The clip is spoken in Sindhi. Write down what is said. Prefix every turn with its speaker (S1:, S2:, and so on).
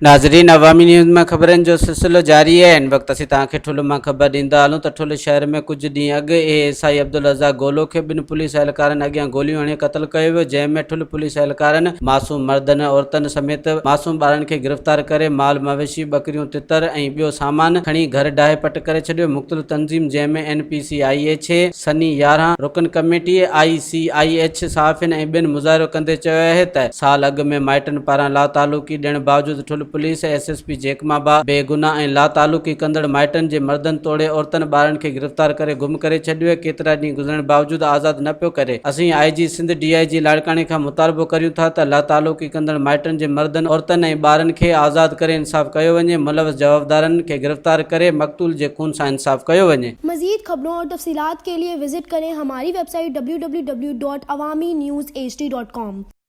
S1: ناظرين عوامي نيوز مان خبرن جو سلسلو جاري آهي هن وقت اسين توهان کي ٺل مان خبر ڏيندا هلون ته ٺل شهر ۾ ڪجهه ڏينهن اڳ اي ايس I Abdul Razzaq گولو کي ٻن پوليس اهلڪارن اڳيان گوليون هڻي قتل ڪيو ويو جنهن ۾ ٺل پوليس اهلڪارن معصوم مردن عورتن سميت معصوم ٻارن کي گرفتار ڪري مال مويشي ٻڪريون تتر ۽ ٻيو سامان کڻي گهر ڊاهي پٽ ڪري ڇڏيو مختلف تنظيم جنهن ۾ N P C I H A سني 11 رڪن committee I C I H صحافين ۽ ٻين مظاهرو ڪندي چيو آهي ته سال اڳ ۾ مائٽن پاران لاتعلقي ڏيڻ باوجود Thul police S S P Jacobabad بي گناهه ۽ لاتعلقي ڪندڙ مائٽن جي مردن توڙي عورتن ٻارن کي گرفتار ڪري گم ڪري ڇڏيو ۽ ڪيترا ڏينهن گذرڻ باوجود آزاد نه پيو ڪري اسين I G Sindh D I G لاڙڪاڻي کان مطالبو ڪريون ٿا ته لاتعلقي ڪندڙ مائٽن جي مردن عورتن ۽ ٻارن کي آزاد ڪري انصاف ڪيو وڃي ملوث جوابدارن کي گرفتار ڪري مقتول جي خون سان انصاف ڪيو وڃي.
S2: مزيد خبرون اور تفصيلات ڪي ليي وزٽ ڪرين هماري website W W W dot Awami news H D dot com.